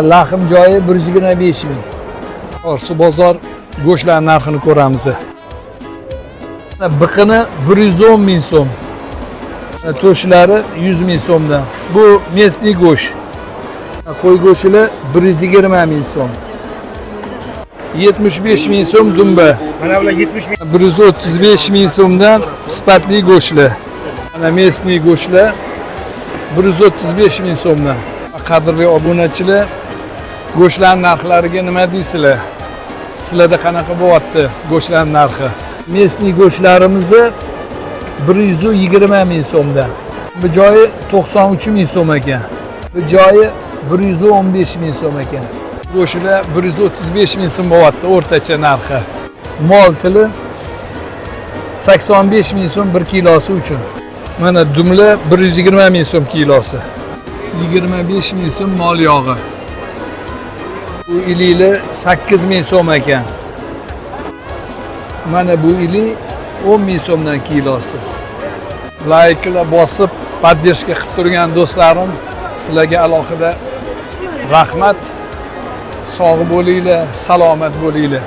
Lahm joyi 125 ming. Chorsu bozor go'shtlar narxini ko'ramiz. Biqini 110 ming so'm. To'shlari 100 ming so'mdan. Bu местный go'sht. Qo'y go'shtini 120 ming so'm. 75 ming so'm dumba. Mana bular 70 ming. 135 ming so'mdan sifatli go'shtlar. Mana местный go'shtlar 135 ming so'mdan. Qadrli obunachilar, go'shtlar narxlariga nima deysizlar? Sizlarda qanaqa bo'lyapti go'shtlar narxi? Местный go'shtlarimizni 120 ming so'mdan. Bu joyi 93 ming so'm ekan. Bu joyi 115 ming so'm ekan. Go'shtlar 135 ming so'm bo'lyapti o'rtacha narxi. Mol tili 85 ming so'm 1 kilosi uchun. Mana dumla 120 ming so'm kilosi. 25 ming so'm mol yog'i. Bu iliklar 8 ming so'm ekan. Mana bu ilik 10 ming so'mdan kilosi. Layklar bosib, поддержка qilib turgan do'stlarim, sizlarga alohida rahmat. Sog' bo'linglar, salomat bo'linglar.